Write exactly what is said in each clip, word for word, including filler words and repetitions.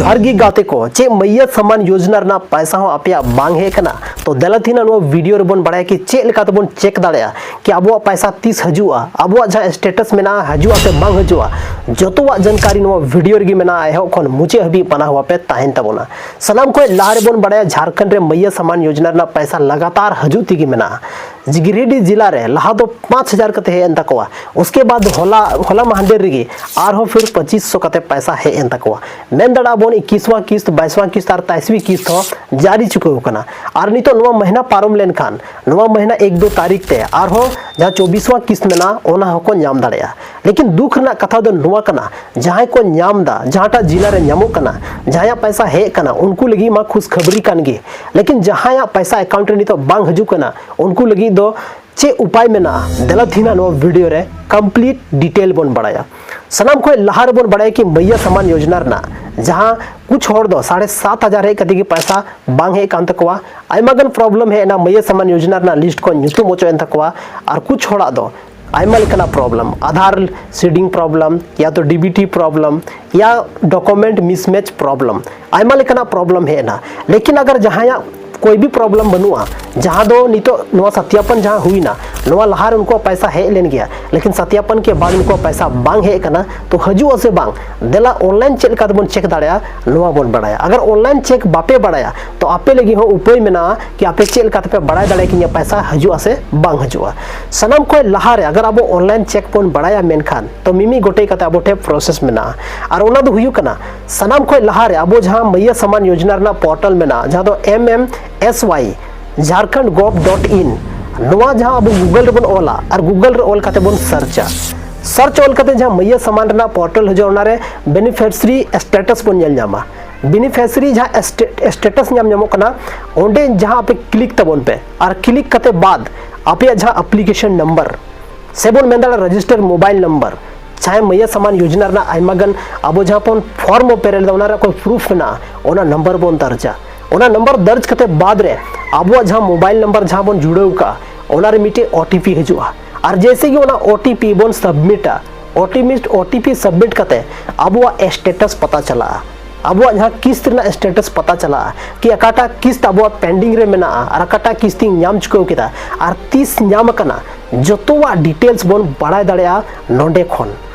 ᱡᱚᱦᱟᱨ ᱜᱮ ᱜᱟᱛᱮ ᱠᱚ, ᱪᱮᱫ ᱢᱟᱹᱭᱭᱟᱹ ᱥᱟᱢᱟᱱ ᱭᱳᱡᱽᱱᱟ ᱨᱮᱱᱟᱜ ᱯᱟᱭᱥᱟ ᱦᱚᱸ ᱟᱯᱮᱭᱟᱜ ᱵᱟᱝ ᱦᱮᱡ ᱟᱠᱟᱱᱟ? ᱛᱚ ᱫᱮᱞᱟ ᱛᱮᱦᱮᱧ ᱱᱚᱣᱟ ᱵᱷᱤᱰᱤᱭᱳ ᱨᱮᱵᱚᱱ ᱵᱟᱲᱟᱭᱟ ᱠᱤ ᱪᱮᱫ ᱞᱮᱠᱟ ᱛᱮᱵᱚᱱ ᱪᱮᱠ ᱫᱟᱲᱮᱭᱟᱜᱼᱟ ᱠᱤ ᱟᱵᱚᱣᱟᱜ ᱯᱟᱭᱥᱟ ᱛᱤᱥ ᱦᱤᱡᱩᱜᱼᱟ, ᱟᱵᱚᱣᱟᱜ ᱡᱟᱦᱟᱸ ᱥᱴᱮᱴᱟᱥ ᱢᱮᱱᱟᱜᱼᱟ ᱦᱤᱡᱩᱜᱼᱟ ᱥᱮ ᱵᱟᱝ ᱦᱤᱡᱩᱜᱼᱟ, ᱡᱚᱛᱚᱣᱟᱜ ᱡᱟᱱᱠᱟᱨᱤ ᱱᱚᱣᱟ ᱵᱷᱤᱰᱤᱭᱳ ᱨᱮᱜᱮ ᱢᱮᱱᱟᱜᱼᱟ᱾ ᱮᱦᱚᱵ ᱠᱷᱚᱱ ᱢᱩᱪᱟᱹᱫ ᱦᱟᱹᱵᱤᱡ ᱯᱟᱱᱟᱦ ᱦᱚᱸ ᱟᱯᱮ ᱛᱟᱦᱮᱱ ᱛᱟᱵᱚᱱᱟ᱾ ᱥᱟᱱᱟᱢ ᱠᱷᱚᱱ ᱞᱟᱦᱟ ᱨᱮᱵᱚᱱ ᱵᱟᱲᱟᱭᱟ ᱡᱷᱟᱲᱠᱷᱚᱸᱰ ᱨᱮ ᱢᱟᱹᱭᱭᱟᱹ ᱥᱟᱢᱟᱱ ᱭᱳᱡᱽᱱᱟ ᱨᱮᱱᱟᱜ ᱯᱟᱭᱥᱟ ᱞᱟᱜᱟᱛᱟᱨ ᱦᱤᱡᱩᱜ ᱛᱮᱜᱮ ᱢᱮᱱᱟᱜᱼᱟ᱾ ᱜᱤᱨᱤᱰᱤ ᱡᱮᱞᱟ ᱨᱮ ᱞᱟᱦᱟ ᱫᱚ ᱯᱟᱸᱪ ᱦᱟᱡᱟᱨ ᱠᱟᱛᱮ ᱦᱮᱡ ᱮᱱ ᱛᱟᱠᱚᱣᱟ, ᱩᱥᱠᱮ ᱵᱟᱫ ᱦᱚᱞᱟ ᱦᱚᱞᱟ ᱢᱟᱦᱫᱮᱨ ᱨᱮᱜᱮ ᱟᱨᱦᱚᱸ ᱯᱷᱤᱨ ᱯᱚᱸᱪᱤᱥ ᱥᱚ ᱠᱟᱛᱮ ᱯᱟᱭᱥᱟ ᱦᱮᱡ ᱮᱱ ᱛᱟᱠᱚᱣᱟ᱾ ᱢᱮᱱ ᱫᱟᱲᱮᱭᱟᱜᱼᱟ ᱵᱚᱱ ᱤᱠᱤᱥᱣᱟᱸ ᱠᱤᱥᱛ, ᱵᱟᱭᱤᱥᱣᱟᱸ ᱠᱤᱥᱛ ᱟᱨ ᱛᱟᱭᱤᱥᱣᱤ ᱠᱤᱥᱛ ᱦᱚᱸ ᱡᱟᱹᱨᱤ ᱪᱩᱠᱟᱹᱣ ᱠᱟᱱᱟ᱾ ᱟᱨ ᱱᱤᱛᱚᱜ ᱱᱚᱣᱟ ᱢᱟᱹᱦᱱᱟᱹ ᱯᱟᱨᱚᱢ ᱞᱮᱱᱠᱷᱟᱱ ᱱᱚᱣᱟ ᱢᱟᱹᱦᱱᱟᱹ ᱮᱠ ᱫᱩ ᱛᱟᱹᱨᱤᱠᱷ ᱛᱮ ᱟᱨᱦᱚᱸ ᱡᱟᱦᱟᱸ ᱪᱚᱵᱵᱤᱥᱣᱟᱸ ᱠᱤᱥᱛ ᱢᱮᱱᱟᱜᱼᱟ ᱚᱱᱟ ᱦᱚᱸᱠᱚ ᱧᱟᱢ ᱫᱟᱲᱮᱭᱟᱜᱼᱟ᱾ ᱞᱮᱠᱤᱱ ᱫᱩᱠ ᱨᱮᱱᱟᱜ ᱠᱟᱛᱷᱟ ᱫᱚ ᱱᱚᱣᱟ ᱠᱟᱱᱟ, ᱡᱟᱦᱟᱸᱭ ᱠᱚ ᱧᱟᱢ ᱮᱫᱟ, ᱡᱟᱦᱟᱸᱴᱟᱜ ᱡᱮᱞᱟ ᱨᱮ ᱧᱟᱢᱚᱜ ᱠᱟᱱᱟ, ᱡᱟᱦᱟᱸᱭᱟᱜ ᱯᱟᱭᱥᱟ ᱦᱮᱡ ᱠᱟᱱᱟ, ᱩᱱᱠᱩ ᱞᱟᱹᱜᱤᱫ ᱢᱟ ᱠᱷᱩᱥ ᱠᱷᱟᱹᱵᱽᱨᱤ ᱠᱟᱱ ᱜᱮ, ᱞᱮᱠᱤᱱ ᱡᱟᱦᱟᱸᱭᱟᱜ ᱯᱟᱭᱥᱟ ᱮᱠᱟᱣᱩᱱᱴ ᱨᱮ ᱱᱤᱛᱚᱜ ᱵᱟᱝ ᱦᱤᱡᱩᱜ ᱠᱟᱱᱟ, ᱩᱱᱠᱩ ᱞᱟᱹᱜᱤᱫ ᱫᱚ ᱪᱮᱫ ᱩᱯᱟᱭ ᱢᱮᱱᱟᱜᱼᱟ? ᱫᱮᱞᱟ ᱛᱮᱦᱮᱧ ᱱᱚᱣᱟ ᱵᱷᱤᱰᱤᱭᱳ ᱨᱮ ᱠᱚᱢᱯᱞᱤᱴ ᱰᱤᱴᱮᱞ ᱵᱚᱱ ᱵᱟᱲᱟᱭᱟ᱾ ᱥᱟᱱᱟᱢ ᱠᱷᱚᱱ ᱞᱟᱦᱟ ᱨᱮᱵᱚᱱ ᱵᱟᱲᱟᱭᱟ ᱠᱤ ᱢᱟᱹᱭᱭᱟᱹ ᱥᱟᱢᱟᱱ ᱭᱳᱡᱽᱱᱟ ᱨᱮᱱᱟᱜ ᱡᱟᱦᱟᱸ ᱠᱩᱪ ᱦᱚᱲ ᱫᱚ ᱥᱟᱲᱮ ᱥᱟᱛ ᱦᱟᱡᱟᱨ ᱦᱮᱡ ᱠᱟᱛᱮ ᱜᱮ ᱯᱟᱭᱥᱟ ᱵᱟᱝ ᱦᱮᱡ ᱠᱟᱱ ᱛᱟᱠᱚᱣᱟ᱾ ᱟᱭᱢᱟ ᱜᱟᱱ ᱯᱨᱚᱵᱞᱮᱢ ᱦᱮᱡ ᱮᱱᱟ, ᱢᱟᱹᱭᱭᱟᱹ ᱥᱟᱢᱟᱱ ᱭᱳᱡᱽᱱᱟ ᱨᱮᱱᱟᱜ ᱞᱤᱥᱴ ᱠᱷᱚᱱ ᱧᱩᱛᱩᱢ ᱚᱪᱚᱜ ᱮᱱ ᱛᱟᱠᱚᱣᱟ᱾ ᱟᱨ ᱠᱩᱪ ᱦᱚᱲᱟᱜ ᱫᱚ ᱟᱭᱢᱟ ᱞᱮᱠᱟᱱᱟᱜ ᱯᱨᱚᱵᱞᱮᱢ, ᱟᱫᱷᱟᱨ ᱥᱤᱰᱤᱝ ᱯᱨᱚᱵᱞᱮᱢ, ᱭᱟ ᱛᱚ ᱰᱤᱵᱤᱴᱤ ᱯᱨᱚᱵᱞᱮᱢ, ᱭᱟ ᱰᱚᱠᱩᱢᱮᱱᱴ ᱢᱤᱥᱢᱮᱪ ᱯᱨᱚᱵᱞᱮᱢ, ᱟᱭᱢᱟ ᱞᱮᱠᱟᱱᱟᱜ ᱯᱨᱚᱵᱞᱮᱢ ᱦᱮᱡ ᱮᱱᱟ᱾ ᱞᱮᱠᱤᱱ ᱟᱜᱟᱨ ᱡᱟᱦᱟᱸᱭᱟᱜ ᱠᱳᱭ ᱵᱷᱤ ᱯᱨᱚᱵᱞᱮᱢ ᱵᱟᱹᱱᱩᱜᱼᱟ, ᱡᱟᱦᱟᱸ ᱫᱚ ᱱᱤᱛᱚᱜ ᱱᱚᱣᱟ ᱥᱟᱛᱭᱟᱯᱚᱱ ᱡᱟᱦᱟᱸ ᱦᱩᱭᱱᱟ, ᱱᱚᱣᱟ ᱞᱟᱦᱟ ᱨᱮ ᱩᱱᱠᱩᱣᱟᱜ ᱯᱟᱭᱥᱟ ᱦᱮᱡ ᱞᱮᱱ ᱜᱮᱭᱟ, ᱞᱮᱠᱤᱱ ᱥᱟᱛᱭᱟᱯᱚᱱ ᱠᱮ ᱵᱟᱫ ᱩᱱᱠᱩᱣᱟᱜ ᱯᱟᱭᱥᱟ ᱵᱟᱝ ᱦᱮᱡ ᱟᱠᱟᱱᱟ, ᱛᱚ ᱦᱤᱡᱩᱜᱼᱟ ᱥᱮ ᱵᱟᱝ? ᱫᱮᱞᱟ ᱚᱱᱞᱟᱭᱤᱱ ᱪᱮᱫ ᱞᱮᱠᱟ ᱛᱮᱵᱚᱱ ᱪᱮᱠ ᱫᱟᱲᱮᱭᱟᱜᱼᱟ, ᱱᱚᱣᱟ ᱵᱚᱱ ᱵᱟᱲᱟᱭᱟ᱾ ᱟᱜᱟᱨ ᱚᱱᱞᱟᱭᱤᱱ ᱪᱮᱠ ᱵᱟᱯᱮ ᱵᱟᱲᱟᱭᱟ, ᱛᱚ ᱟᱯᱮ ᱞᱟᱹᱜᱤᱫ ᱦᱚᱸ ᱩᱯᱟᱹᱭ ᱢᱮᱱᱟᱜᱼᱟ ᱠᱤ ᱟᱯᱮ ᱪᱮᱫ ᱞᱮᱠᱟ ᱛᱮᱯᱮ ᱵᱟᱲᱟᱭ ᱫᱟᱲᱮᱭᱟᱜᱼᱟ ᱠᱤ ᱤᱧᱟᱹᱜ ᱯᱟᱭᱥᱟ ᱦᱤᱡᱩᱜᱼᱟ ᱥᱮ ᱵᱟᱝ ᱦᱤᱡᱩᱜᱼᱟ᱾ ᱥᱟᱱᱟᱢ ᱠᱷᱚᱱ ᱞᱟᱦᱟ ᱨᱮ ᱟᱜᱟᱨ ᱟᱵᱚ ᱚᱱᱞᱟᱭᱤᱱ ᱪᱮᱠ ᱵᱚᱱ ᱵᱟᱲᱟᱭᱟ ᱢᱮᱱᱠᱷᱟᱱ, ᱛᱚ ᱢᱤᱢᱤᱫ ᱜᱚᱴᱮᱡ ᱠᱟᱛᱮ ᱟᱵᱚ ᱴᱷᱮᱱ ᱯᱨᱚᱥᱮᱥ ᱢᱮᱱᱟᱜᱼᱟ᱾ ᱟᱨ ᱚᱱᱟ ᱫᱚ ᱦᱩᱭᱩᱜ ᱠᱟᱱᱟ, ᱥᱟᱱᱟᱢ ᱠᱷᱚᱱ ᱞᱟᱦᱟ ᱨᱮ ᱟᱵᱚ ᱡᱟᱦᱟᱸ ᱢᱟᱹᱭᱭᱟᱹ ᱥᱟᱢᱟᱱ ᱭᱳᱡᱽᱱᱟ ᱨᱮᱱᱟᱜ ᱯᱳᱨᱴᱟᱞ ᱢᱮᱱᱟᱜᱼᱟ, ᱡᱟᱦᱟᱸ ᱫᱚ M M S Y Jharkhand gov dot in, ᱱᱚᱣᱟ ᱡᱟᱦᱟᱸ ᱟᱵᱚ ᱜᱩᱜᱚᱞ ᱨᱮᱵᱚᱱ ᱚᱞᱟ ᱟᱨ ᱜᱩᱜᱚᱞ ᱨᱮ ᱚᱞ ᱠᱟᱛᱮ ᱵᱚᱱ ᱥᱟᱨᱪᱟ᱾ ᱥᱟᱨᱪ ᱚᱞ ᱠᱟᱛᱮ ᱡᱟᱦᱟᱸ ᱢᱟᱹᱭᱭᱟᱹ ᱥᱟᱢᱟᱱ ᱨᱮᱱᱟᱜ ᱯᱳᱨᱴᱟᱞ ᱦᱤᱡᱩᱜᱼᱟ, ᱚᱱᱟᱨᱮ ᱵᱮᱱᱤᱯᱷᱤᱥᱤᱭᱟᱨᱤ ᱥᱴᱮᱴᱟᱥ ᱵᱚᱱ ᱧᱮᱞ ᱧᱟᱢᱟ᱾ ᱵᱮᱱᱤᱯᱷᱤᱥᱤᱭᱟᱨᱤ ᱡᱟᱦᱟᱸ ᱥᱴᱮ-, ᱥᱴᱮᱴᱟᱥ ᱧᱟᱢ ᱧᱟᱢᱚᱜ ᱠᱟᱱᱟ, ᱚᱸᱰᱮ ᱡᱟᱦᱟᱸ ᱟᱯᱮ ᱠᱞᱤᱠ ᱛᱟᱵᱚᱱ ᱯᱮ, ᱟᱨ ᱠᱞᱤᱠ ᱠᱟᱛᱮ ᱵᱟᱫ ᱟᱯᱮᱭᱟᱜ ᱡᱟᱦᱟᱸ ᱟᱯᱞᱤᱠᱮᱥᱚᱱ ᱱᱟᱢᱵᱟᱨ ᱥᱮ ᱵᱚᱱ ᱢᱮᱱ ᱫᱟᱲᱮᱭᱟᱜᱼᱟ ᱨᱮᱡᱤᱥᱴᱟᱨ ᱢᱳᱵᱟᱭᱤᱞ ᱱᱟᱢᱵᱟᱨ, ᱪᱟᱦᱮ ᱢᱟᱹᱭᱭᱟᱹ ᱥᱟᱢᱟᱱ ᱭᱳᱡᱽᱱᱟ ᱨᱮᱱᱟᱜ ᱟᱭᱢᱟ ᱜᱟᱱ ᱟᱵᱚ ᱡᱟᱦᱟᱸ ᱵᱚᱱ ᱯᱷᱚᱨᱢ ᱵᱚᱱ ᱯᱮᱨᱮᱡ ᱞᱮᱫᱟ, ᱚᱱᱟ ᱨᱮ ᱚᱠᱚᱭ ᱯᱨᱩᱯᱷ ᱢᱮᱱᱟᱜᱼᱟ, ᱚᱱᱟ ᱱᱟᱢᱵᱟᱨ ᱵᱚᱱ ᱫᱟᱨᱡᱟ᱾ ᱚᱱᱟ ᱱᱟᱢᱵᱟᱨ ᱫᱟᱨᱡ ᱠᱟᱛᱮ ᱵᱟᱫ ᱨᱮ ᱟᱵᱚᱣᱟᱜ ᱡᱟᱦᱟᱸ ᱢᱳᱵᱟᱭᱤᱞ ᱱᱟᱢᱵᱟᱨ ᱡᱟᱦᱟᱸ ᱵᱚᱱ ᱡᱩᱲᱟᱹᱣ ᱠᱟᱜᱼᱟ, ᱚᱱᱟ ᱨᱮ ᱢᱤᱫᱴᱮᱡ ᱳ ᱴᱤ ᱯᱤ ᱦᱤᱡᱩᱜᱼᱟ᱾ ᱟᱨ ᱡᱮᱭᱥᱮ ᱜᱮ ᱚᱱᱟ ᱳ ᱴᱤ ᱯᱤ ᱵᱚᱱ ᱥᱟᱵᱢᱤᱴᱟ, O T P, O T P submit ᱠᱟᱛᱮ ᱟᱵᱚᱣᱟᱜ ᱥᱴᱮᱴᱟᱥ ᱯᱟᱛᱟ ᱪᱟᱞᱟᱜᱼᱟ᱾ ᱟᱵᱚᱣᱟᱜ ᱡᱟᱦᱟᱸ ᱠᱤᱥᱛ ᱨᱮᱱᱟᱜ ᱥᱴᱮᱴᱟᱥ ᱯᱟᱛᱟ ᱪᱟᱞᱟᱜᱼᱟ, ᱠᱤ ᱚᱠᱟᱴᱟᱜ ᱠᱤᱥᱛ ᱟᱵᱚᱣᱟᱜ ᱯᱮᱱᱰᱤᱝ ᱨᱮ ᱢᱮᱱᱟᱜᱼᱟ ᱟᱨ ᱚᱠᱟᱴᱟᱜ ᱠᱤᱥᱛᱤᱧ ᱧᱟᱢ ᱪᱩᱠᱟᱹᱣ ᱠᱮᱫᱟ ᱟᱨ ᱛᱤᱥ ᱧᱟᱢ ᱟᱠᱟᱱᱟ, ᱡᱚᱛᱚᱣᱟᱜ ᱰᱤᱴᱮᱞᱥ ᱵᱚᱱ ᱵᱟᱲᱟᱭ ᱫᱟᱲᱮᱭᱟᱜᱼᱟ ᱱᱚᱰᱮ ᱠᱷᱚᱱ᱾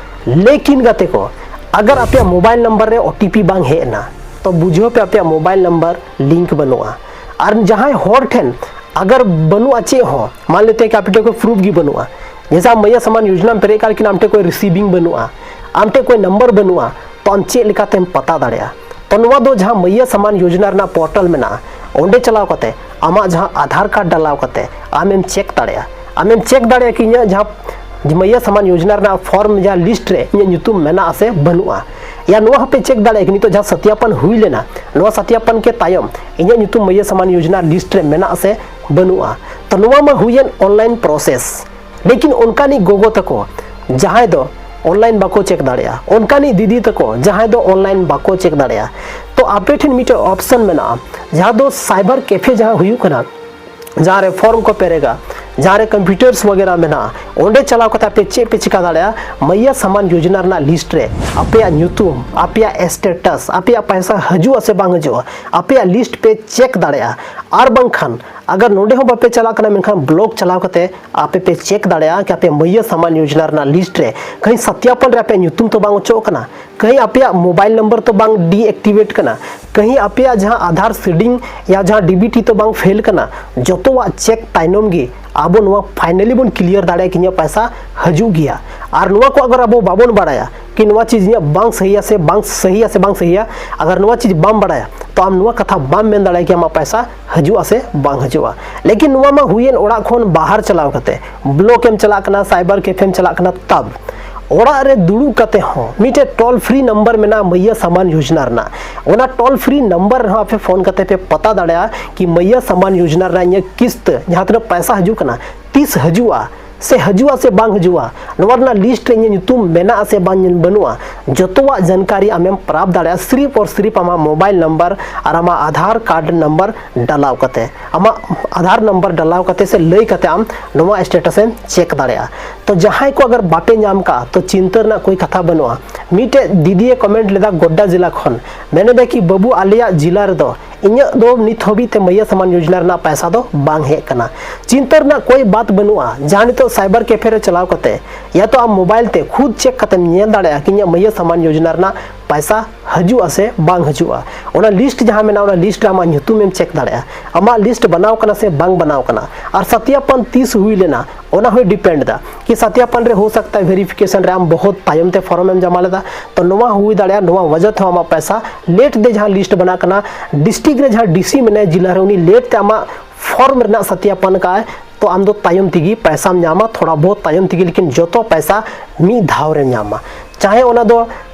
ᱞᱮᱠᱤᱱ ᱜᱟᱛᱮ ᱠᱚ, ᱟᱜᱟᱨ ᱟᱯᱮᱭᱟᱜ ᱢᱳᱵᱟᱭᱤᱞ ᱱᱟᱢᱵᱟᱨ ᱨᱮ ᱳ ᱴᱤ ᱯᱤ ᱵᱟᱝ ᱦᱮᱡ ᱮᱱᱟ, ᱛᱚ ᱵᱩᱡᱷᱟᱹᱣ ᱯᱮ ᱟᱯᱮᱭᱟᱜ ᱢᱳᱵᱟᱭᱤᱞ ᱱᱟᱢᱵᱟᱨ ᱞᱤᱝᱠ ᱵᱟᱹᱱᱩᱜᱼᱟ᱾ ᱟᱨ ᱡᱟᱦᱟᱸᱭ ᱦᱚᱲ ᱴᱷᱮᱱ ᱟᱜᱟᱨ ᱵᱟᱹᱱᱩᱜᱼᱟ ᱪᱮᱫ ᱦᱚᱸ, ᱢᱟᱱ ᱞᱮᱛᱮ ᱠᱤ ᱟᱯᱮ ᱴᱷᱮᱱ ᱠᱳᱭ ᱯᱨᱩᱯᱷ ᱜᱮ ᱵᱟᱹᱱᱩᱜᱼᱟ, ᱡᱮᱭᱥᱮ ᱟᱢ ᱢᱟᱹᱭᱭᱟ ᱥᱟᱢᱟᱱ ᱭᱳᱡᱱᱟᱢ ᱯᱮᱨᱮᱡ ᱠᱟᱜ, ᱞᱮᱠᱤᱱ ᱟᱢ ᱴᱷᱮᱱ ᱠᱳᱭ ᱨᱤᱥᱤᱵᱷᱤᱝ ᱵᱟᱹᱱᱩᱜᱼᱟ, ᱟᱢ ᱴᱷᱮᱱ ᱠᱳᱭ ᱱᱟᱢᱵᱟᱨ ᱵᱟᱹᱱᱩᱜᱼᱟ, ᱛᱚ ᱟᱢ ᱪᱮᱫ ᱞᱮᱠᱟᱛᱮᱢ ᱯᱟᱛᱟ ᱫᱟᱲᱮᱭᱟᱜᱼᱟ? ᱛᱚ ᱱᱚᱣᱟ ᱫᱚ ᱡᱟᱦᱟᱸ ᱢᱟᱹᱭᱭᱟ ᱥᱟᱢᱟᱱ ᱭᱳᱡᱱᱟ ᱨᱮᱱᱟᱜ ᱯᱳᱨᱴᱟᱞ ᱢᱮᱱᱟᱜᱼᱟ, ᱚᱸᱰᱮ ᱪᱟᱞᱟᱣ ᱠᱟᱛᱮ ᱟᱢᱟᱜ ᱡᱟᱦᱟᱸ ᱟᱫᱷᱟᱨ ᱠᱟᱨᱰ ᱰᱟᱞᱟᱣ ᱠᱟᱛᱮ ᱟᱢᱮᱢ ᱪᱮᱠ ᱫᱟᱲᱮᱭᱟᱜᱼᱟ᱾ ᱟᱢᱮᱢ ᱪᱮᱠ ᱫᱟᱲᱮᱭᱟᱜᱼᱟ ᱠᱤ ᱤᱧᱟᱹᱜ ᱡᱟᱦᱟᱸ ᱢᱟᱹᱭᱭᱟ ᱥᱟᱢᱟᱱ ᱭᱳᱡᱱᱟ ᱨᱮᱱᱟᱜ ᱯᱷᱚᱨᱢ ᱡᱟᱦᱟᱸ ᱞᱤᱥᱴ ᱨᱮ ᱤᱧᱟᱹᱜ ᱧᱩᱛᱩᱢ ᱢᱮᱱᱟᱜᱼᱟ ᱥᱮ ᱵᱟᱹᱱᱩᱜᱼᱟ᱾ ᱭᱟ ᱱᱚᱣᱟ ᱦᱚᱸᱯᱮ ᱪᱮᱠ ᱫᱟᱲᱮᱭᱟᱜᱼᱟ ᱠᱤ ᱱᱤᱛᱚᱜ ᱡᱟᱦᱟᱸ ᱥᱟᱛᱭᱟᱯᱟᱱ ᱦᱩᱭ ᱞᱮᱱᱟ, ᱱᱚᱣᱟ ᱥᱟᱛᱭᱟᱯᱟᱱ ᱠᱮ ᱛᱟᱭᱚᱢ ᱤᱧᱟᱹᱜ ᱧᱩᱛᱩᱢ ᱢᱟᱹᱭᱭᱟ ᱥᱟᱢᱟᱱ ᱭᱳᱡᱱᱟ ᱞᱤᱥᱴ ᱨᱮ ᱢᱮᱱᱟᱜᱼᱟ ᱥᱮ ᱵᱟᱹᱱᱩᱜᱼᱟ᱾ ᱛᱚ ᱱᱚᱣᱟ ᱢᱟ ᱦᱩᱭᱮᱱ ᱚᱱᱞᱟᱭᱤᱱ ᱯᱨᱚᱥᱮᱥ᱾ ᱞᱮᱠᱤᱱ ᱚᱱᱠᱟᱱᱤᱡ ᱜᱚᱜᱚ ᱛᱟᱠᱚ ᱡᱟᱦᱟᱸᱭ ᱫᱚ ᱚᱱᱞᱟᱭᱤᱱ ᱵᱟᱠᱚ ᱪᱮᱠ ᱫᱟᱲᱮᱭᱟᱜᱼᱟ, ᱚᱱᱠᱟᱱᱤᱡ ᱫᱤᱫᱤ ᱛᱟᱠᱚ ᱡᱟᱦᱟᱸᱭ ᱫᱚ ᱚᱱᱞᱟᱭᱤᱱ ᱵᱟᱠᱚ ᱪᱮᱠ ᱫᱟᱲᱮᱭᱟᱜᱼᱟ, ᱛᱚ ᱟᱯᱮ ᱴᱷᱮᱱ ᱢᱤᱫᱴᱮᱱ ᱚᱯᱥᱚᱱ ᱢᱮᱱᱟᱜᱼᱟ, ᱡᱟᱦᱟᱸ ᱫᱚ ᱥᱟᱭᱵᱟᱨ ᱠᱮᱯᱷᱮ ᱡᱟᱦᱟᱸ ᱦᱩᱭᱩᱜ ᱠᱟᱱᱟ, ᱡᱟᱦᱟᱸ ᱨᱮ ᱯᱷᱚᱨᱢ ᱠᱚ ᱯᱮᱨᱮᱜᱟ, ᱡᱟᱦᱟᱸ ᱨᱮ ᱠᱚᱢᱯᱤᱭᱩᱴᱟᱨᱥ ᱵᱟᱜᱮᱨᱟ ᱢᱮᱱᱟᱜᱼᱟ, ᱚᱸᱰᱮ ᱪᱟᱞᱟᱣ ᱠᱟᱛᱮ ᱟᱯᱮ ᱪᱮᱫ ᱯᱮ ᱪᱤᱠᱟ ᱫᱟᱲᱮᱭᱟᱜᱼᱟ? ᱢᱟᱹᱭᱭᱟ ᱥᱟᱢᱟᱱ ᱭᱳᱡᱱᱟ ᱨᱮᱱᱟᱜ ᱞᱤᱥᱴ ᱨᱮ ᱟᱯᱮᱭᱟᱜ ᱧᱩᱛᱩᱢ, ᱟᱯᱮᱭᱟᱜ ᱥᱴᱮᱴᱟᱥ, ᱟᱯᱮᱭᱟᱜ ᱯᱚᱭᱥᱟ ᱦᱤᱡᱩᱜᱼᱟ ᱥᱮ ᱵᱟᱝ ᱦᱤᱡᱩᱜᱼᱟ, ᱟᱯᱮᱭᱟᱜ ᱞᱤᱥᱴ ᱯᱮ ᱪᱮᱠ ᱫᱟᱲᱮᱭᱟᱜᱼᱟ᱾ ᱟᱨ ᱵᱟᱝᱠᱷᱟᱱ ᱟᱜᱟᱨ ᱱᱚᱸᱰᱮ ᱦᱚᱸ ᱵᱟᱯᱮ ᱪᱟᱞᱟᱜ ᱠᱟᱱᱟ, ᱢᱮᱱᱠᱷᱟᱱ ᱵᱞᱚᱠ ᱪᱟᱞᱟᱣ ᱠᱟᱛᱮ ᱟᱯᱮ ᱯᱮ ᱪᱮᱠ ᱫᱟᱲᱮᱭᱟᱜᱼᱟ ᱠᱤ ᱟᱯᱮ ᱢᱟᱹᱭᱭᱟ ᱥᱟᱢᱟᱱ ᱭᱳᱡᱱᱟ ᱨᱮᱱᱟᱜ ᱞᱤᱥᱴ ᱨᱮ ᱠᱟᱹᱦᱤ ᱥᱟᱛᱭᱟᱯᱚᱱ ᱨᱮ ᱟᱯᱮᱭᱟᱜ ᱧᱩᱛᱩᱢ ᱛᱚ ᱵᱟᱝ ᱚᱪᱚᱜ ᱠᱟᱱᱟ, ᱠᱟᱹᱦᱤ ᱟᱯᱮᱭᱟᱜ ᱢᱳᱵᱟᱭᱤᱞ ᱱᱚᱢᱵᱚᱨ ᱛᱚ ᱵᱟᱝ ᱰᱤᱮᱠᱴᱤᱵᱷᱮᱴ ᱠᱟᱱᱟ, ᱠᱟᱹᱦᱤ ᱟᱯᱮᱭᱟᱜ ᱡᱟᱦᱟᱸ ᱟᱫᱷᱟᱨ ᱥᱤᱰᱤᱝ ᱭᱟ ᱡᱟᱦᱟᱸ ᱰᱤ ᱵᱤ ᱴᱤ ᱛᱚ ᱵᱟᱝ ᱯᱷᱮᱞ ᱠᱟᱱᱟ᱾ ᱡᱚᱛᱚᱣᱟᱜ ᱪᱮᱠ ᱛᱟᱭᱱᱚᱢ ᱜᱮ ᱟᱵᱚ ᱱᱚᱣᱟ ᱯᱷᱟᱭᱱᱟᱞᱤ ᱵᱚᱱ ᱠᱞᱤᱭᱟᱨ ᱫᱟᱲᱮᱭᱟᱜᱼᱟ ᱠᱤ ᱤᱧᱟᱹᱜ ᱯᱚᱭᱥᱟ ᱦᱤᱡᱩᱜ ᱜᱮᱭᱟ᱾ ᱟᱨ ᱱᱚᱣᱟ ᱠᱚ ᱟᱜᱟᱨ ᱟᱵᱚ ᱵᱟᱵᱚᱱ ᱵᱟᱲᱟᱭᱟ ᱠᱤ ᱱᱚᱣᱟ ᱪᱤᱡᱽ ᱤᱧᱟᱹᱜ ᱵᱟᱝ ᱥᱟᱹᱦᱤᱭᱟ ᱥᱮ ᱵᱟᱝ ᱥᱟᱹᱦᱤᱭᱟ ᱥᱮ ᱵᱟᱝ ᱥᱟᱹᱦᱤᱭᱟ, ᱟᱜᱟᱨ ᱱᱚᱣᱟ ᱪᱤᱡᱽ ᱵᱟᱢ ᱵᱟᱲᱟᱭᱟ, ᱛᱚ ᱟᱢ ᱱᱚᱣᱟ ᱠᱟᱛᱷᱟ ᱵᱟᱢ ᱢᱮᱱ ᱫᱟᱲᱮᱭᱟᱜᱼᱟ ᱠᱤ ᱟᱢᱟᱜ ᱯᱚᱭᱥᱟ ᱦᱤᱡᱩᱜᱼᱟ ᱥᱮ ᱵᱟᱝ ᱦᱤᱡᱩᱜᱼᱟ᱾ ᱞᱮᱠᱤᱱ ᱱᱚᱣᱟ ᱢᱟ ᱦᱩᱭᱮᱱ ᱚᱲᱟᱜ ᱠᱷᱚᱱ ᱵᱟᱦᱟᱨ ᱪᱟᱞᱟᱣ ᱠᱟᱛᱮ, ᱵᱞᱚᱠ ᱮᱢ ᱪᱟᱞᱟᱜ ᱠᱟᱱᱟ, ᱥᱟᱭᱵᱟᱨ ᱠᱮᱯᱷᱮᱢ ᱪᱟᱞᱟᱜ ᱠᱟᱱᱟ, ᱛᱟᱵ ᱚᱲᱟᱜ ᱨᱮ ᱫᱩᱲᱩᱵ ᱠᱟᱛᱮ ᱦᱚᱸ ᱢᱤᱫᱴᱮᱡ ᱴᱳᱞ ᱯᱷᱨᱤ ᱱᱟᱢᱵᱟᱨ ᱢᱮᱱᱟᱜᱼᱟ ᱢᱟᱹᱭᱭᱟ ᱥᱟᱢᱟᱱ ᱭᱳᱡᱽᱱᱟ ᱨᱮᱱᱟᱜ᱾ ᱚᱱᱟ ᱴᱳᱞ ᱯᱷᱨᱤ ᱱᱟᱢᱵᱟᱨ ᱨᱮᱦᱚᱸ ᱟᱯᱮ ᱯᱷᱳᱱ ᱠᱟᱛᱮ ᱯᱮ ᱯᱟᱛᱟ ᱫᱟᱲᱮᱭᱟᱜᱼᱟ ᱠᱤ ᱢᱟᱹᱭᱭᱟ ᱥᱟᱢᱟᱱ ᱭᱳᱡᱽᱱᱟ ᱨᱮᱱᱟᱜ ᱤᱧᱟᱹᱜ ᱠᱤᱥᱛ ᱡᱟᱦᱟᱸ ᱛᱤᱱᱟᱹᱜ ᱯᱚᱭᱥᱟ ᱦᱤᱡᱩᱜ ᱠᱟᱱᱟ, ᱛᱤᱥ ᱦᱤᱡᱩᱜᱼᱟ, ᱥᱮ ᱦᱤᱡᱩᱜᱼᱟ ᱥᱮ ᱵᱟᱝ ᱦᱤᱡᱩᱜᱼᱟ, ᱱᱚᱣᱟ ᱨᱮᱱᱟᱜ ᱞᱤᱥᱴ ᱨᱮ ᱤᱧᱟᱹᱜ ᱧᱩᱛᱩᱢ ᱢᱮᱱᱟᱜᱼᱟ ᱥᱮ ᱵᱟᱝ ᱵᱟᱹᱱᱩᱜᱼᱟ, ᱡᱚᱛᱚᱣᱟᱜ ᱡᱟᱱᱠᱟᱨᱤ ᱟᱢᱮᱢ ᱯᱨᱟᱯᱛ ᱫᱟᱲᱮᱭᱟᱜᱼᱟ, ᱥᱤᱨᱤᱯ ᱟᱨ ᱥᱤᱨᱤᱯ ᱟᱢᱟᱜ ᱢᱳᱵᱟᱭᱤᱞ ᱱᱟᱢᱵᱟᱨ ᱟᱨ ᱟᱢᱟᱜ ᱟᱫᱷᱟᱨ ᱠᱟᱨᱰ ᱱᱟᱢᱵᱟᱨ ᱰᱟᱞᱟᱣ ᱠᱟᱛᱮ, ᱟᱢᱟᱜ ᱟᱫᱷᱟᱨ ᱱᱟᱢᱵᱟᱨ ᱰᱟᱞᱟᱣ ᱠᱟᱛᱮ ᱥᱮ ᱞᱟᱹᱭ ᱠᱟᱛᱮ ᱟᱢ ᱱᱚᱣᱟ ᱥᱴᱮᱴᱟᱥ ᱮᱢ ᱪᱮᱠ ᱫᱟᱲᱮᱭᱟᱜᱼᱟ᱾ ᱛᱚ ᱡᱟᱦᱟᱸᱭ ᱠᱚ ᱟᱜᱟᱨ ᱵᱟᱯᱮ ᱧᱟᱢ ᱠᱟᱜᱼᱟ, ᱛᱚ ᱪᱤᱱᱛᱟᱹ ᱨᱮᱱᱟᱜ ᱠᱳᱭ ᱠᱟᱛᱷᱟ ᱵᱟᱹᱱᱩᱜᱼᱟ᱾ ᱢᱤᱫᱴᱮᱡ ᱫᱤᱫᱤᱭᱮ ᱠᱚᱢᱮᱱᱴ ᱞᱮᱫᱟ ᱜᱳᱰᱰᱟ ᱡᱮᱞᱟ ᱠᱷᱚᱱ, ᱢᱮᱱᱮᱫᱟ ᱠᱤ, "ᱵᱟᱹᱵᱩ, ᱟᱞᱮᱭᱟᱜ ᱡᱮᱞᱟ ᱨᱮᱫᱚ ᱤᱧᱟᱹᱜ ᱫᱚ ᱱᱤᱛ ᱦᱟᱹᱵᱤᱡ ᱛᱮ ᱢᱟᱹᱭᱟ ᱥᱟᱢᱟᱱ ᱭᱳᱡᱽᱱᱟ ᱨᱮᱱᱟᱜ ᱯᱟᱭᱥᱟ ᱫᱚ ᱵᱟᱝ ᱦᱮᱡ ᱠᱟᱱᱟ᱾" ᱪᱤᱱᱛᱟᱹ ᱨᱮᱱᱟᱜ ᱠᱳᱭ ᱵᱟᱛ ᱵᱟᱹᱱᱩᱜᱼᱟ᱾ ᱡᱟᱦᱟᱸ ᱱᱤᱛᱚᱜ ᱥᱟᱭᱵᱟᱨ ᱠᱮᱯᱷᱮ ᱨᱮ ᱪᱟᱞᱟᱣ ᱠᱟᱛᱮ ᱭᱟ ᱛᱚ ᱟᱢ ᱢᱳᱵᱟᱭᱤᱞ ᱛᱮ ᱠᱷᱩᱫ ᱪᱮᱠ ᱠᱟᱛᱮᱢ ᱧᱮᱞ ᱫᱟᱲᱮᱭᱟᱜᱼᱟ ᱠᱤ ᱤᱧᱟᱹᱜ ᱢᱟᱹᱭᱟ ᱥᱟᱢᱟᱱ ᱭᱳᱡᱽᱱᱟ ᱨᱮᱱᱟᱜ ᱯᱟᱭᱥᱟ ᱦᱤᱡᱩᱜᱼᱟ ᱥᱮ ᱵᱟᱝ ᱦᱤᱡᱩᱜᱼᱟ᱾ ᱚᱱᱟ ᱞᱤᱥᱴ ᱡᱟᱦᱟᱸ ᱢᱮᱱᱟᱜᱼᱟ, ᱚᱱᱟ ᱞᱤᱥᱴ ᱨᱮ ᱟᱢᱟᱜ ᱧᱩᱛᱩᱢ ᱮᱢ ᱪᱮᱠ ᱫᱟᱲᱮᱭᱟᱜᱼᱟ, ᱟᱢᱟᱜ ᱞᱤᱥᱴ ᱵᱮᱱᱟᱣ ᱠᱟᱱᱟ ᱥᱮ ᱵᱟᱝ ᱵᱮᱱᱟᱣ ᱠᱟᱱᱟ, ᱟᱨ ᱥᱟᱛᱭᱟᱯᱟᱱ ᱛᱤᱥ ᱦᱩᱭ ᱞᱮᱱᱟ, ᱚᱱᱟ ᱦᱚᱸᱭ ᱰᱤᱯᱮᱱᱰ ᱮᱫᱟ᱾ ᱠᱤ ᱥᱟᱛᱭᱟᱯᱟᱱ ᱨᱮ ᱦᱳ ᱥᱟᱠᱛᱟ ᱦᱮ ᱵᱷᱮᱨᱤᱯᱷᱤᱠᱮᱥᱚᱱ ᱨᱮ ᱟᱢ ᱵᱚᱦᱩᱛ ᱛᱟᱭᱚᱢ ᱛᱮ ᱯᱷᱚᱨᱚᱢ ᱮᱢ ᱡᱚᱢᱟ ᱞᱮᱫᱟ᱾ ᱛᱚ ᱱᱚᱣᱟ ᱦᱩᱭ ᱫᱟᱲᱮᱭᱟᱜᱼᱟ, ᱱᱚᱣᱟ ᱣᱟᱡᱟ ᱛᱮᱦᱚᱸ ᱟᱢᱟᱜ ᱯᱟᱭᱥᱟ ᱞᱮᱴ ᱛᱮ ᱡᱟᱦᱟᱸ ᱞᱤᱥᱴ ᱵᱮᱱᱟᱜ ᱠᱟᱱᱟ, ᱰᱤᱥᱴᱨᱤᱠᱴ ᱨᱮ ᱡᱟᱦᱟᱸ ᱰᱤᱥᱤ ᱢᱮᱱᱟᱭᱟ ᱡᱮᱞᱟ ᱨᱮ, ᱩᱱᱤ ᱞᱮᱴ ᱛᱮ ᱟᱢᱟᱜ ᱯᱷᱚᱨᱢ ᱨᱮᱱᱟᱜ ᱥᱟᱛᱭᱟᱯᱟᱱ ᱠᱟᱜᱼᱟᱭ, ᱛᱚ ᱟᱢ ᱫᱚ ᱛᱟᱭᱚᱢ ᱛᱮᱜᱮ ᱯᱟᱭᱥᱟᱢ ᱧᱟᱢᱟ, ᱛᱷᱚᱲᱟ ᱵᱚᱦᱩᱛ ᱛᱟᱭᱚᱢ ᱛᱮᱜᱮ, ᱞᱮᱠᱤᱱ ᱡᱚᱛᱚ ᱯᱟᱭᱥᱟ ᱢᱤᱫ ᱫᱷᱟᱣ ᱨᱮᱢ ᱧᱟᱢᱟ᱾ ᱪᱟᱦᱮ ᱚᱱᱟ ᱫᱚ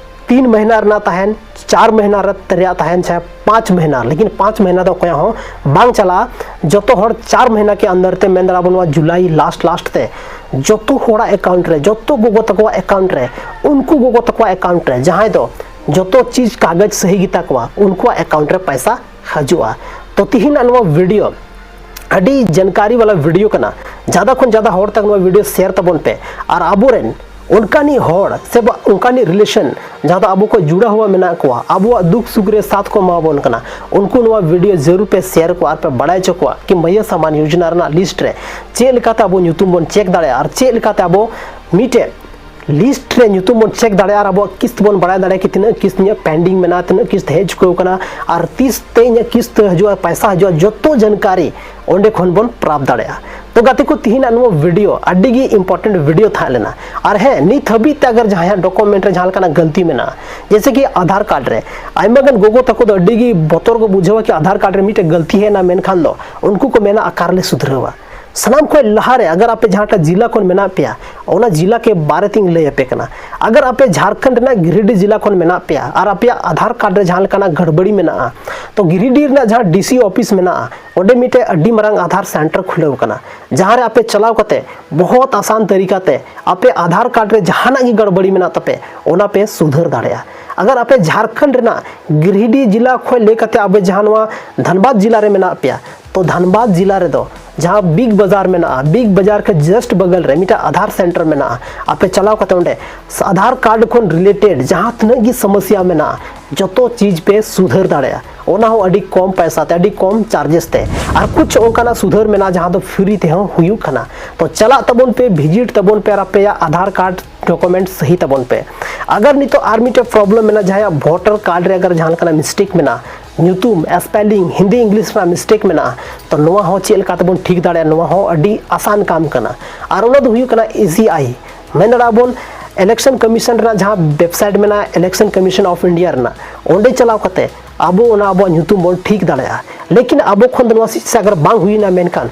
ᱛᱤᱱ ᱢᱟᱹᱦᱱᱟᱹ ᱨᱮᱱᱟᱜ ᱛᱟᱦᱮᱱ, ᱪᱟᱨ ᱢᱟᱹᱦᱱᱟᱹ ᱨᱮ-, ᱨᱮᱭᱟᱜ ᱛᱟᱦᱮᱱ, ᱪᱟᱦᱮ ᱯᱟᱸᱪ ᱢᱟᱹᱦᱱᱟᱹ, ᱞᱮᱠᱤᱱ ᱯᱟᱸᱪ ᱢᱟᱹᱦᱱᱟᱹ ᱫᱚ ᱚᱠᱚᱭᱟᱜ ᱦᱚᱸ ᱵᱟᱝ ᱪᱟᱞᱟᱜᱼᱟ᱾ ᱡᱚᱛᱚ ᱦᱚᱲ ᱪᱟᱨ ᱢᱟᱹᱦᱱᱟᱹ ᱠᱮ ᱟᱱᱫᱟᱨ ᱛᱮ, ᱢᱮᱱ ᱫᱟᱲᱮᱭᱟᱜᱼᱟ ᱵᱚᱱ ᱱᱚᱣᱟ ᱡᱩᱞᱟᱭ ᱞᱟᱥᱴ ᱞᱟᱥᱴ ᱛᱮ ᱡᱚᱛᱚ ᱦᱚᱲᱟᱜ ᱮᱠᱟᱣᱩᱱᱴ ᱨᱮ, ᱡᱚᱛᱚ ᱜᱚᱜᱚ ᱛᱟᱠᱚᱣᱟᱜ ᱮᱠᱟᱣᱩᱱᱴ ᱨᱮ, ᱩᱱᱠᱩ ᱜᱚᱜᱚ ᱛᱟᱠᱚᱣᱟᱜ ᱮᱠᱟᱣᱩᱱᱴ ᱨᱮ ᱡᱟᱦᱟᱸᱭ ᱫᱚ ᱡᱚᱛᱚ ᱪᱤᱡᱽ ᱠᱟᱜᱚᱡᱽ ᱥᱟᱹᱦᱤ ᱜᱮᱛᱟ ᱠᱚᱣᱟ, ᱩᱱᱠᱩᱣᱟᱜ ᱮᱠᱟᱣᱩᱱᱴ ᱨᱮ ᱯᱟᱭᱥᱟ ᱦᱤᱡᱩᱜᱼᱟ᱾ ᱛᱚ ᱛᱤᱦᱤᱧᱟᱜ ᱱᱚᱣᱟ ᱵᱷᱤᱰᱤᱭᱳ ᱟᱹᱰᱤ ᱡᱟᱱᱠᱟᱨᱤ ᱣᱟᱞᱟ ᱵᱷᱤᱰᱤᱭᱳ ᱠᱟᱱᱟ᱾ ᱡᱟᱫᱟ ᱠᱷᱚᱱ ᱡᱟᱫᱟ ᱦᱚᱲ ᱛᱟᱠ ᱱᱚᱣᱟ ᱵᱷᱤᱰᱤᱭᱳ ᱥᱮᱭᱟᱨ ᱛᱟᱵᱚᱱ ᱯᱮ, ᱟᱨ ᱟᱵᱚᱨᱮᱱ ᱚᱱᱠᱟᱱᱤᱡ ᱦᱚᱲ ᱥᱮ ᱵᱟ ᱚᱱᱠᱟᱱᱤᱡ ᱨᱤᱞᱮᱥᱚᱱ ᱡᱟᱦᱟᱸ ᱫᱚ ᱟᱵᱚ ᱠᱚ ᱡᱩᱲᱟᱣ ᱦᱩᱣᱟ ᱢᱮᱱᱟᱜ ᱠᱚᱣᱟ, ᱟᱵᱚᱣᱟᱜ ᱫᱩᱠ ᱥᱩᱠ ᱨᱮ ᱥᱟᱛᱷ ᱠᱚ ᱮᱢᱟ ᱵᱚᱱ ᱠᱟᱱᱟ, ᱩᱱᱠᱩ ᱱᱚᱣᱟ ᱵᱷᱤᱰᱤᱭᱳ ᱡᱟᱹᱨᱩᱲ ᱯᱮ ᱥᱮᱭᱟᱨ ᱠᱚᱣᱟ ᱟᱨ ᱯᱮ ᱵᱟᱲᱟᱭ ᱦᱚᱪᱚ ᱠᱚᱣᱟ ᱠᱤ ᱢᱟᱹᱭᱟ ᱥᱟᱢᱟᱱ ᱭᱳᱡᱽᱱᱟ ᱨᱮᱱᱟᱜ ᱞᱤᱥᱴ ᱨᱮ ᱪᱮᱫ ᱞᱮᱠᱟᱛᱮ ᱟᱵᱚ ᱧᱩᱛᱩᱢ ᱵᱚᱱ ᱪᱮᱠ ᱫᱟᱲᱮᱭᱟᱜᱼᱟ ᱟᱨ ᱪᱮᱫ ᱞᱮᱠᱟᱛᱮ ᱟᱵᱚ ᱢᱤᱫᱴᱮᱡ ᱞᱤᱥᱴ ᱨᱮ ᱧᱩᱛᱩᱢ ᱵᱚᱱ ᱪᱮᱠ ᱫᱟᱲᱮᱭᱟᱜᱼᱟ ᱟᱨ ᱟᱵᱚᱣᱟᱜ ᱠᱤᱥᱛ ᱵᱚᱱ ᱵᱟᱲᱟᱭ ᱫᱟᱲᱮᱭᱟᱜᱼᱟ ᱠᱤ ᱛᱤᱱᱟᱹᱜ ᱠᱤᱥᱛ ᱤᱧᱟᱹᱜ ᱯᱮᱱᱰᱤᱝ ᱢᱮᱱᱟᱜᱼᱟ, ᱛᱤᱱᱟᱹᱜ ᱠᱤᱥᱛ ᱦᱮᱡ ᱪᱩᱠᱟᱹᱣ ᱠᱟᱱᱟ ᱟᱨ ᱛᱤᱥ ᱛᱮ ᱤᱧᱟᱹᱜ ᱠᱤᱥᱛ ᱦᱤᱡᱩᱜᱼᱟ, ᱯᱟᱭᱥᱟ ᱦᱤᱡᱩᱜᱼᱟ, ᱡᱚᱛᱚ ᱡᱟᱱᱠᱟᱨᱤ ᱚᱸᱰᱮ ᱠᱷᱚᱱ ᱵᱚᱱ ᱯᱨᱟᱯᱛ ᱫᱟᱲᱮᱭᱟᱜᱼᱟ᱾ ᱛᱚ ᱜᱟᱛᱮ ᱠᱚ, ᱛᱤᱦᱤᱧᱟᱜ ᱱᱚᱣᱟ ᱵᱷᱤᱰᱤᱭᱳ ᱟᱹᱰᱤ ᱜᱮ ᱤᱢᱯᱚᱨᱴᱮᱱᱴ ᱵᱷᱤᱰᱤᱭᱳ ᱛᱟᱦᱮᱸ ᱞᱮᱱᱟ᱾ ᱟᱨ ᱦᱮᱸ, ᱱᱤᱛ ᱦᱟᱹᱵᱤᱡ ᱛᱮ ᱟᱜᱟᱨ ᱡᱟᱦᱟᱸᱭᱟᱜ ᱰᱚᱠᱩᱢᱮᱱᱴ ᱨᱮ ᱡᱟᱦᱟᱸ ᱞᱮᱠᱟᱱᱟᱜ ᱜᱟᱹᱞᱛᱤ ᱢᱮᱱᱟᱜᱼᱟ, ᱡᱮᱭᱥᱮ ᱠᱤ ᱟᱫᱷᱟᱨ ᱠᱟᱨᱰ ᱨᱮ, ᱟᱭᱢᱟ ᱜᱟᱱ ᱜᱚᱜᱚ ᱛᱟᱠᱚ ᱫᱚ ᱟᱹᱰᱤ ᱜᱮ ᱵᱚᱛᱚᱨ ᱠᱚ ᱵᱩᱡᱷᱟᱹᱣᱟ ᱠᱤ ᱟᱫᱷᱟᱨ ᱠᱟᱨᱰ ᱨᱮ ᱢᱤᱫᱴᱮᱡ ᱜᱟᱹᱞᱛᱤ ᱦᱮᱡ ᱮᱱᱟ, ᱢᱮᱱᱠᱷᱟᱱ ᱫᱚ ᱩᱱᱠᱩ ᱠᱚ ᱢᱮᱱᱟ ᱟᱠᱟᱨ ᱞᱮ ᱥᱩᱫᱷᱨᱟᱹᱣᱟ᱾ ᱥᱟᱱᱟᱢ ᱠᱷᱚᱱ ᱞᱟᱦᱟᱨᱮ ᱟᱜᱟᱨ ᱟᱯᱮ ᱡᱟᱦᱟᱸᱴᱟᱜ ᱡᱤᱞᱟ ᱠᱷᱚᱱ ᱢᱮᱱᱟᱜ ᱯᱮᱭᱟ, ᱚᱱᱟ ᱡᱤᱞᱟ ᱠᱮ ᱵᱟᱨᱮ ᱛᱤᱧ ᱞᱟᱹᱭ ᱟᱯᱮ ᱠᱟᱱᱟ᱾ ᱟᱜᱟᱨ ᱟᱯᱮ ᱡᱷᱟᱲᱠᱷᱚᱸᱰ ᱨᱮᱱᱟᱜ ᱜᱤᱨᱤᱰᱤ ᱡᱤᱞᱟ ᱠᱷᱚᱱ ᱢᱮᱱᱟᱜ ᱯᱮᱭᱟ ᱟᱨ ᱟᱯᱮᱭᱟᱜ ᱟᱫᱷᱟᱨ ᱠᱟᱨᱰ ᱨᱮ ᱡᱟᱦᱟᱸ ᱞᱮᱠᱟᱱᱟᱜ ᱜᱟᱲᱵᱟᱲᱤ ᱢᱮᱱᱟᱜᱼᱟ, ᱛᱚ ᱜᱤᱨᱤᱰᱤ ᱨᱮᱱᱟᱜ ᱡᱟᱦᱟᱸ ᱰᱤ ᱥᱤ ᱚᱯᱷᱤᱥ ᱢᱮᱱᱟᱜᱼᱟ, ᱚᱸᱰᱮ ᱢᱤᱫᱴᱮᱡ ᱟᱹᱰᱤ ᱢᱟᱨᱟᱝ ᱟᱫᱷᱟᱨ ᱥᱮᱱᱴᱟᱨ ᱠᱷᱩᱞᱟᱹᱣ ᱠᱟᱱᱟ, ᱡᱟᱦᱟᱸ ᱨᱮ ᱟᱯᱮ ᱪᱟᱞᱟᱣ ᱠᱟᱛᱮ ᱵᱚᱦᱚᱛ ᱟᱥᱟᱱ ᱛᱟᱹᱨᱤᱠᱟ ᱛᱮ ᱟᱯᱮ ᱟᱫᱷᱟᱨ ᱠᱟᱨᱰ ᱨᱮ ᱡᱟᱦᱟᱱᱟᱜ ᱜᱮ ᱜᱟᱲᱵᱟᱲᱤ ᱢᱮᱱᱟᱜ ᱛᱟᱯᱮ, ᱚᱱᱟ ᱯᱮ ᱥᱩᱫᱷᱟᱹᱨ ᱫᱟᱲᱮᱭᱟᱜᱼᱟ᱾ ᱟᱜᱟᱨ ᱟᱯᱮ ᱡᱷᱟᱲᱠᱷᱚᱸᱰ ᱨᱮᱱᱟᱜ ᱜᱤᱨᱤᱰᱤ ᱡᱤᱞᱟ ᱠᱷᱚᱱ ᱞᱟᱹᱭ ᱠᱟᱛᱮ ᱟᱯᱮ ᱡᱟᱦᱟᱸ ᱱᱚᱣᱟ ᱫᱷᱟᱱᱵᱟᱫᱽ ᱡᱤᱞᱟ ᱨᱮ ᱢᱮᱱᱟᱜ ᱯᱮᱭᱟ, ᱛᱚ ᱫᱷᱟᱱᱵᱟᱫᱽ ᱡᱤᱞᱟ ᱨᱮᱫᱚ ᱡᱟᱦᱟᱸ ᱵᱤᱜᱽ ᱵᱟᱡᱟᱨ ᱢᱮᱱᱟᱜᱼᱟ, ᱵᱤᱜᱽ ᱵᱟᱡᱟᱨ ᱠᱮ ᱡᱟᱥᱴ ᱵᱟᱜᱟᱞ ᱨᱮ ᱢᱤᱫᱴᱟᱝ ᱟᱫᱷᱟᱨ ᱥᱮᱱᱴᱟᱨ ᱢᱮᱱᱟᱜᱼᱟ᱾ ᱟᱯᱮ ᱪᱟᱞᱟᱣ ᱠᱟᱛᱮ ᱚᱸᱰᱮ ᱟᱫᱷᱟᱨ ᱠᱟᱨᱰ ᱠᱷᱚᱱ ᱨᱤᱞᱮᱴᱮᱰ ᱡᱟᱦᱟᱸ ᱛᱤᱱᱟᱹᱜ ᱜᱮ ᱥᱚᱢᱚᱥᱥᱟ ᱢᱮᱱᱟᱜᱼᱟ, ᱡᱚᱛᱚ ᱪᱤᱡᱽ ᱯᱮ ᱥᱩᱫᱷᱟᱹᱨ ᱫᱟᱲᱮᱭᱟᱜᱼᱟ, ᱚᱱᱟ ᱦᱚᱸ ᱟᱹᱰᱤ ᱠᱚᱢ ᱯᱚᱭᱥᱟ ᱛᱮ, ᱟᱹᱰᱤ ᱠᱚᱢ ᱪᱟᱨᱡᱮᱥ ᱛᱮ᱾ ᱟᱨ ᱠᱩᱪ ᱚᱱᱠᱟᱱᱟᱜ ᱥᱩᱫᱷᱟᱹᱨ ᱢᱮᱱᱟᱜᱼᱟ ᱡᱟᱦᱟᱸ ᱫᱚ ᱯᱷᱨᱤ ᱛᱮᱦᱚᱸ ᱦᱩᱭᱩᱜ ᱠᱟᱱᱟ᱾ ᱛᱚ ᱪᱟᱞᱟᱜ ᱛᱟᱵᱚᱱ ᱯᱮ, ᱵᱷᱤᱡᱤᱴ ᱛᱟᱵᱚᱱ ᱯᱮ ᱟᱨ ᱟᱯᱮᱭᱟᱜ ᱟᱫᱷᱟᱨ ᱠᱟᱨᱰ ᱰᱚᱠᱩᱢᱮᱱᱴ ᱥᱟᱹᱦᱤ ᱛᱟᱵᱚᱱ ᱯᱮ᱾ ᱟᱜᱟᱨ ᱱᱤᱛᱚᱜ ᱟᱨ ᱢᱤᱫᱴᱮᱱ ᱯᱨᱚᱵᱞᱮᱢ ᱢᱮᱱᱟᱜᱼᱟ, ᱡᱟᱦᱟᱸᱭᱟᱜ ᱵᱷᱳᱴᱟᱨ ᱠᱟᱨᱰ ᱨᱮ ᱟᱜᱟᱨ ᱡᱟᱦᱟᱸ ᱞᱮᱠᱟᱱᱟᱜ ᱢᱤᱥᱴᱮᱠ ᱢᱮᱱᱟᱜᱼᱟ, ᱧᱩᱛᱩᱢ, ᱥᱯᱮᱞᱤᱝ, ᱦᱤᱱᱫᱤ ᱤᱝᱞᱤᱥ ᱨᱮᱱᱟᱜ ᱢᱤᱥᱴᱮᱠ ᱢᱮᱱᱟᱜᱼᱟ, ᱛᱚ ᱱᱚᱣᱟ ᱦᱚᱸ ᱪᱮᱫ ᱞᱮᱠᱟ ᱛᱮᱵᱚᱱ ᱴᱷᱤᱠ ᱫᱟᱲᱮᱭᱟᱜᱼᱟ? ᱱᱚᱣᱟ ᱦᱚᱸ ᱟᱹᱰᱤ ᱟᱥᱟᱱ ᱠᱟᱢ ᱠᱟᱱᱟ᱾ ᱟᱨ ᱚᱱᱟ ᱫᱚ ᱦᱩᱭᱩᱜ ᱠᱟᱱᱟ ᱤ ᱥᱤ ᱟᱭ, ᱢᱮᱱ ᱫᱟᱲᱮᱭᱟᱜᱼᱟ ᱵᱚᱱ ᱤᱞᱮᱠᱥᱚᱱ ᱠᱚᱢᱤᱥᱚᱱ ᱨᱮᱱᱟᱜ ᱡᱟᱦᱟᱸ ᱣᱮᱵᱥᱟᱭᱤᱴ ᱢᱮᱱᱟᱜᱼᱟ, ᱤᱞᱮᱠᱥᱚᱱ ᱠᱚᱢᱤᱥᱚᱱ ᱚᱯᱷ ᱤᱱᱰᱤᱭᱟ ᱨᱮᱱᱟᱜ, ᱚᱸᱰᱮ ᱪᱟᱞᱟᱣ ᱠᱟᱛᱮ ᱟᱵᱚ ᱚᱱᱟ ᱟᱵᱚᱣᱟᱜ ᱧᱩᱛᱩᱢ ᱵᱚᱱ ᱴᱷᱤᱠ ᱫᱟᱲᱮᱭᱟᱜᱼᱟ᱾ ᱞᱮᱠᱤᱱ ᱟᱵᱚ ᱠᱷᱚᱱ ᱫᱚ ᱱᱚᱣᱟ ᱥᱤᱠᱥᱟ ᱟᱜᱟᱨ ᱵᱟᱝ ᱦᱩᱭᱱᱟ, ᱢᱮᱱᱠᱷᱟᱱ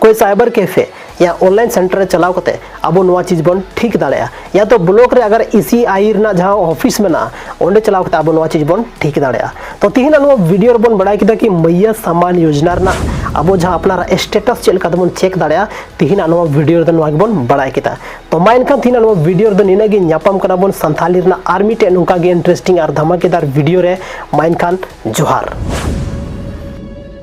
ᱠᱳᱭ ᱥᱟᱭᱵᱟᱨ ᱠᱮᱯᱷᱮ ᱭᱟ ᱚᱱᱞᱟᱭᱤᱱ ᱥᱮᱱᱴᱟᱨ ᱨᱮ ᱪᱟᱞᱟᱣ ᱠᱟᱛᱮ ᱟᱵᱚ ᱱᱚᱣᱟ ᱪᱤᱡᱽ ᱵᱚᱱ ᱴᱷᱤᱠ ᱫᱟᱲᱮᱭᱟᱜᱼᱟ, ᱭᱟ ᱛᱚ ᱵᱞᱚᱠ ᱨᱮ ᱟᱜᱟᱨ ᱤ ᱥᱤ ᱟᱭ ᱨᱮᱱᱟᱜ ᱡᱟᱦᱟᱸ ᱚᱯᱷᱤᱥ ᱢᱮᱱᱟᱜᱼᱟ, ᱚᱸᱰᱮ ᱪᱟᱞᱟᱣ ᱠᱟᱛᱮ ᱟᱵᱚ ᱱᱚᱣᱟ ᱪᱤᱡᱽ ᱵᱚᱱ ᱴᱷᱤᱠ ᱫᱟᱲᱮᱭᱟᱜᱼᱟ᱾ ᱛᱚ ᱛᱤᱦᱤᱧᱟᱜ ᱱᱚᱣᱟ ᱵᱷᱤᱰᱤᱭᱳ ᱨᱮᱵᱚᱱ ᱵᱟᱲᱟᱭ ᱠᱮᱫᱟ ᱠᱤ ᱢᱟᱹᱭᱭᱟ ᱥᱟᱢᱟᱱ ᱭᱳᱡᱽᱱᱟ ᱨᱮᱱᱟᱜ ᱟᱵᱚ ᱡᱟᱦᱟᱸ ᱟᱯᱱᱟᱨᱟᱜ ᱥᱴᱮᱴᱟᱥ ᱪᱮᱫ ᱞᱮᱠᱟ ᱛᱮᱵᱚᱱ ᱪᱮᱠ ᱫᱟᱲᱮᱭᱟᱜᱼᱟ, ᱛᱤᱦᱤᱧᱟᱜ ᱱᱚᱣᱟ ᱵᱷᱤᱰᱤᱭᱳ ᱨᱮᱫᱚ ᱱᱚᱣᱟ ᱜᱮᱵᱚᱱ ᱵᱟᱲᱟᱭ ᱠᱮᱫᱟ᱾ ᱛᱚ ᱢᱟ ᱮᱱᱠᱷᱟᱱ ᱛᱤᱦᱤᱧᱟᱜ ᱱᱚᱣᱟ ᱵᱷᱤᱰᱤᱭᱳ ᱨᱮᱫᱚ ᱱᱤᱱᱟᱹᱜ ᱜᱮ᱾ ᱧᱟᱯᱟᱢ ᱠᱟᱱᱟ ᱵᱚᱱ ᱥᱟᱱᱛᱷᱟᱞᱤ ᱨᱮᱱᱟᱜ ᱟᱨ ᱢᱤᱫᱴᱮᱡ ᱱᱚᱝᱠᱟ ᱜᱮ ᱤᱱᱴᱟᱨᱮᱥᱴᱤᱝ ᱟᱨ ᱫᱷᱟᱢᱟᱠᱮᱫᱟᱨ ᱵᱷᱤᱰᱤᱭᱳ ᱨᱮ᱾ ᱢᱟ ᱮᱱᱠᱷᱟᱱ ᱡᱚᱦᱟᱨ᱾